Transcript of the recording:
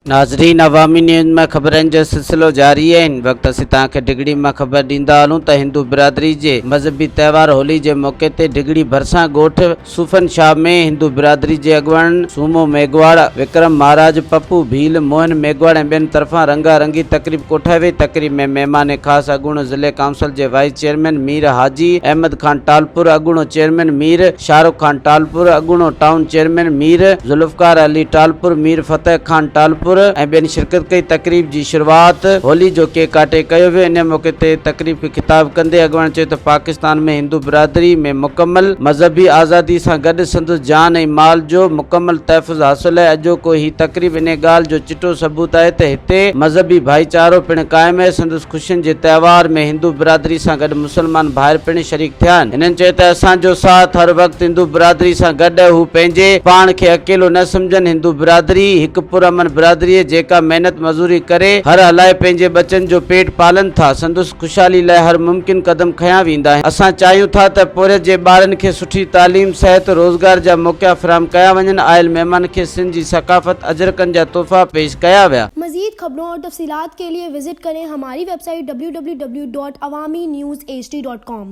ناظرين عوامي نيوز مان خبرن جو سلسلو جاري آهي هن وقت اسين توهان کي ڊگهڙي مان خبر ڏيندا هلون ته هندو برادري جي مذهبي تهوار هولي جي موقعي تي ڊگهڙي ڀرسان ڳوٺ صوفن شاهه ۾ هندو برادري جي اڳواڻن سومو ميگهواڙ، وڪرم مهاراج، پپو ڀيل، موهن ميگهواڙ ۽ ٻين طرفان رنگا رنگي تقريب ڪوٺائي وئي تقريب ۾ مهمان خاص اڳوڻو ضلعي ڪائونسل جي وائيس چيئرمين مير حاجي احمد خان ٽالپر، اڳوڻو چيئرمين مير شاهرخ خان ٽالپر، اڳوڻو ٽائون چيئرمين مير ذوالفقار علي ٽالپر، مير فتح خان ٽالپر ۽ ٻين شرڪت ڪئي. تقريب جي شروعات هولي جو ڪيڪ ڪاٽي ڪيو ويو. انهي موقعي تي تقريب کي خطاب ڪندي اڳواڻن چيو ته پاڪستان ۾ هندو برادري ۾ مڪمل مذهبي آزادي سان گڏ سندس جان ۽ مال جو مڪمل تحفظ حاصل آهي، اڄوڪو هي تقريب انهي ڳالهه جو چٽو ثبوت آهي ته هتي مذهبي ڀائيچارو پڻ قائم آهي، سندس خوشين جي تهوار ۾ هندو برادري سان گڏ مسلمان ڀائر پڻ شريڪ ٿيا آهن. هنن چيو ته اسان جو ساٿ هر وقت هندو برادري سان گڏ آهي، هو پنهنجي پاڻ کي اڪيلو نه سمجهن، هندو برادري هڪ پرامن برادري آهي جيڪا محنت مزوري ڪري هر هلائي پنهنجي ٻچن جو پيٽ پالن ٿا، سندس خوشحالي لاء هر ممڪن قدم کنيا ويندا آهن، اسان چاهيون ٿا ته پورهيت جي ٻارن کي سٺي تعليم، صحت، روزگار جا موقعا فراهم ڪيا وڃن، آيل مهمانن کي سنڌ جي ثقافت اجرڪن جا تحفا پيش ڪيا ويا. مزيد خبرون اور تفصيلات کے لئے وزٽ ڪرين ھماري ويب سائيٽ www.awamiNewsHD.com.